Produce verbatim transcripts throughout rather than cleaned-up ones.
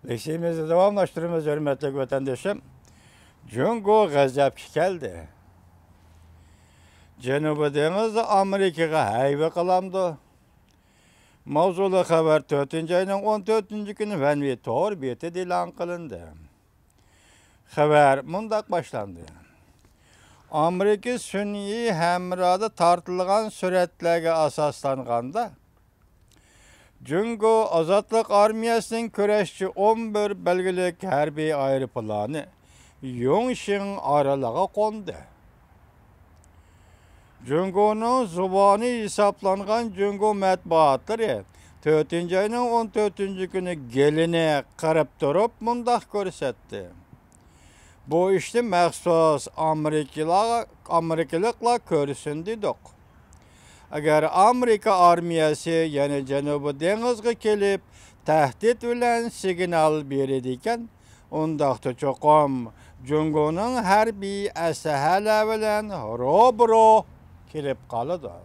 لېكسىيىمىزنى داۋاملاشتۇرىمىز، ھۆرمەتلىك ۋەتەندىشىم. جۇڭگو غەزەپكە كەلدى. جەنۇبىي دېڭىزدا ئامېرىكىغا ھەيۋە قىلامدۇ؟ ماۋزۇلۇق خەۋەر تۆتىنچى ئاينىڭ ئون تۆتىنچى كۈنى ۋەنۋى تور بېتىدە ئېلان قىلىندى. خەۋەر مۇنداق باشلاندى. ئامېرىكا سۈنئىي ھەمرادا تارتىلغان سۈرەتلەرگە ئاساسلانغاندا، جۇڭگو ئازادلىق ئارمىيەسىنىڭ كۈرەشچى ئون بىر بەلگىلىك ھەربىي ئايروپىلانى يۇڭشىڭ ئارىلىغا قوندى. جۇڭگونىڭ زۇۋانى ھېسابلانغان جۇڭگو مەتبۇئاتلىرى تۆتىنچى ئاينىڭ ئون تۆتىنچى كۈنى گېلىنى قىرىپ تۇرۇپ مۇنداق كۆرسەتتى. بۇ ئىشنى مەخسۇس ئامېرىكىلار-، ئامېرىكىلىقلار كۆرسۇن دېدۇق. ئەگەر ئامېرىكا ئارمىيەسى يەنە جەنۇبىي دېڭىزغا كېلىپ، تەھدىت بىلەن سىگنال بېرىدىكەن، ئۇنداقتا چوقۇم جۇڭگونىڭ ھەربىي ئەسلىھەلەر بىلەن روبىرو كېلىپ قالىدۇ.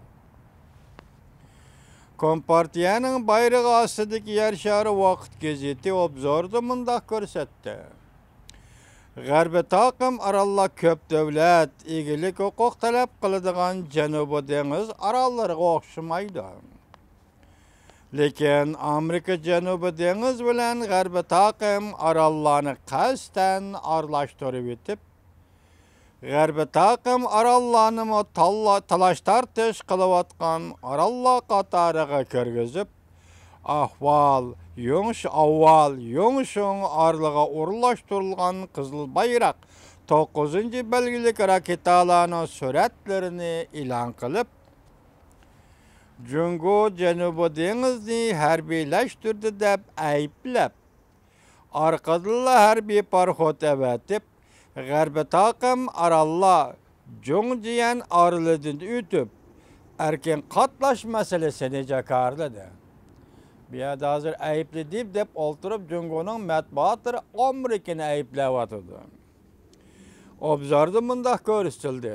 كومپارتىيەنىڭ بايرىقى ئاستىدىكى يەر شارى ۋاقىت گېزىتى ئوبزوردا مۇنداق كۆرسەتتى. غەربىي تاقىم ئاراللار كۆپ دۆلەت، ئىگىلىك ھوقۇق تەلەپ قىلىدىغان جەنۇبىي دېڭىز ئاراللىرىغا ئوخشىمايدۇ. لېكىن ئامېرىكا جەنۇبىي دېڭىز بىلەن غەربىي تاقىم ئاراللارنى قەستەن ئارىلاشتۇرۇۋېتىپ، غەربىي تاقىم ئاراللارنىمۇ تاللا-، تالاش-تارتىش قىلىۋاتقان ئاراللار قاتارىغا كىرگۈزۈپ، ئاھۋال يۇڭش-، ئاۋۋال يۇڭشىڭ ئارىلىغا ئورۇنلاشتۇرۇلغان قىزىل بايراق توققۇزىنچى بەلگىلىك راكېتالارنىڭ سۈرەتلىرىنى ئېلان قىلىپ، جۇڭگو جەنۇبىي دېڭىزنى ھەربىيلەشتۈردى دەپ ئەيىبلەپ، ئارقىدىنلا ھەربىي پاراخوت ئەۋەتىپ، غەربىي تاقىم ئاراللار جۇڭجيەن ئارىلىدىن ئۆتۈپ، ئەركىن قاتناش مەسىلىسىنى جاكارلىدى. بۇ يەردە ھازىر ئەيىبلىدى دەپ ئولتۇرۇپ، جۇڭگونىڭ مەتبۇئاتلىرى ئامېرىكىنى ئەيىبلەۋاتىدۇ. ئوبزوردا مۇنداق كۆرسىتىلدى.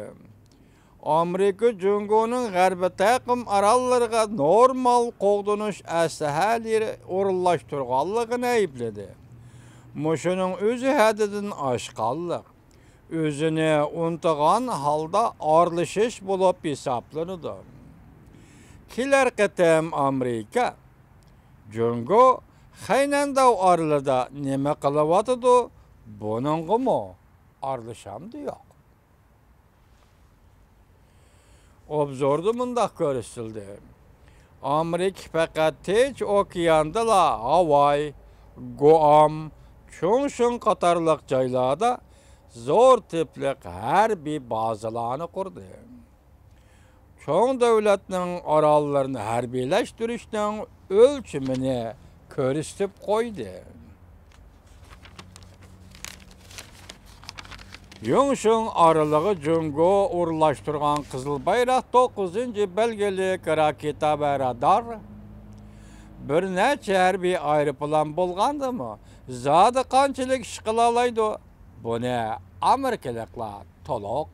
ئامېرىكا جۇڭگونىڭ غەربىي تاقىم ئاراللىرىغا نورمال قوغدىنىش ئەسلىھەلىرى ئورۇنلاشتۇرغانلىقىنى ئەيىبلىدى. مۇشۇنىڭ ئۆزى ھەددىدىن ئاشقانلىق، ئۆزىنى ئۇنتۇغان ھالدا ئارىلىشىش بولۇپ ھېسابلىنىدۇ. كېلەر قېتىم ئامېرىكا جۇڭگو خەينەنداۋ ئارىلىدا نېمە قىلىۋاتىدۇ، بۇنىڭغىمۇ ئارىلىشامدۇ يوق؟ ئوبزوردا مۇنداق كۆرسىتىلدى. ئامېرىكا پەقەت تىنچ ئوكياندىلا ھاۋاي، گۇئام، چۇڭشىڭ قاتارلىق جايلاردا زور تىپلىق ھەربىي بازىلارنى قۇردى. چوڭ دۆلەتنىڭ ئاراللىرىنى ھەربىيلەشتۈرۈشنىڭ ئۆلچىمىنى كۆرسىتىپ قويدى. يۇڭشىڭ ئارىلىغا جۇڭگو ئورۇنلاشتۇرغان قىزىل بايراق توققۇزىنچى بەلگىلىك راكېتا ۋە رادار، بىر نەچچە ھەربىي ئايروپىلان بولغاندىمۇ، زادى قانچىلىك ئىش قىلالايدۇ؟ بۇنى ئامېرىكىلىقلار تولۇق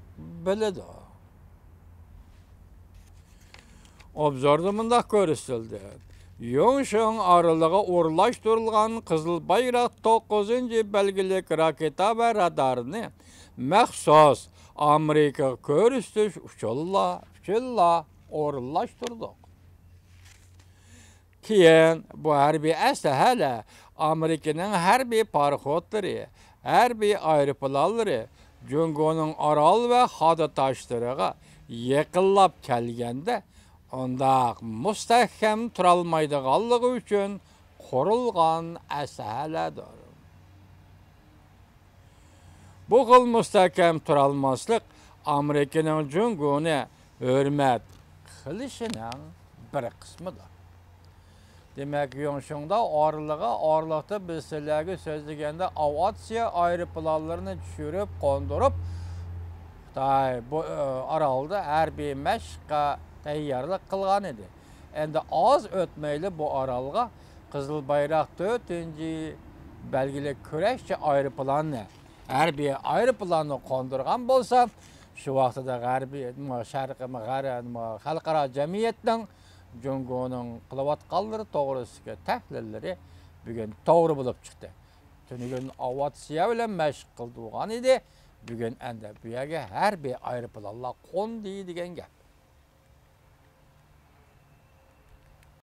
بىلىدۇ. ئوبزوردا مۇنداق كۆرسىتىلدى. يۇڭشىڭ ئارىلىغا ئورۇنلاشتۇرۇلغان قىزىل بايراق توققۇزىنچى بەلگىلىك راكېتا ۋە رادارنى مەخسۇس ئامېرىكىغا كۆرسىتىش ئۈچۈنلا، ئۈچۈنلا ئورۇنلاشتۇردۇق. كېيىن بۇ ھەربىي ئەسلىھەلەر ئامېرىكىنىڭ ھەربىي پاراخوتلىرى، ھەربىي ئايروپىلانلىرى جۇڭگونىڭ ئارال ۋە خادا تاشلىرىغا يېقىنلاپ كەلگەندە، ئۇنداق مۇستەھكەم تۇرالمايدىغانلىقى ئۈچۈن قۇرۇلغان ئەسلىھەلەردۇر. بۇ خىل مۇستەھكەم تۇرالماسلىق ئامېرىكىنىڭ جۇڭگونى ھۆرمەت قىلىشىنىڭ بىر قىسمىدۇر. دېمەك، يۇڭشىڭدا ئارىلىغا، ئارىلىقتا بىز سىلەرگە سۆزلىگەندە ئاۋىئاتسىيە ئايروپىلانلىرىنى چۈشۈرۈپ، قوندۇرۇپ، خىتاي بۇ، ئارالدا ھەربىي مەشىققە تەييارلىق قىلغان ئىدى. ئەمدى ئاز ئۆتمەيلا بۇ ئارالغا قىزىل بايراق تۆتىنچى بەلگىلىك كۈرەشچى ئايروپىلاننى، ھەربىي ئايروپىلاننى قوندۇرغان بولسا، شۇ ۋاقتىدا غەربىي، شەرقىي، غەر-، خەلقئارا جەمئىيەتنىڭ جۇڭگونىڭ قىلىۋاتقانلىرى توغرىسىدىكى تەھلىللىرى بۈگۈن توغرا بولۇپ چىقتى. تۈنۈگۈن ئاۋاتسىيە بىلەن مەشىق قىلىدىغان ئىدى. بۈگۈن ئەندە بۇ يەرگە ھەربىي ئايروپىلانلار قوندى دېگەن گەپ.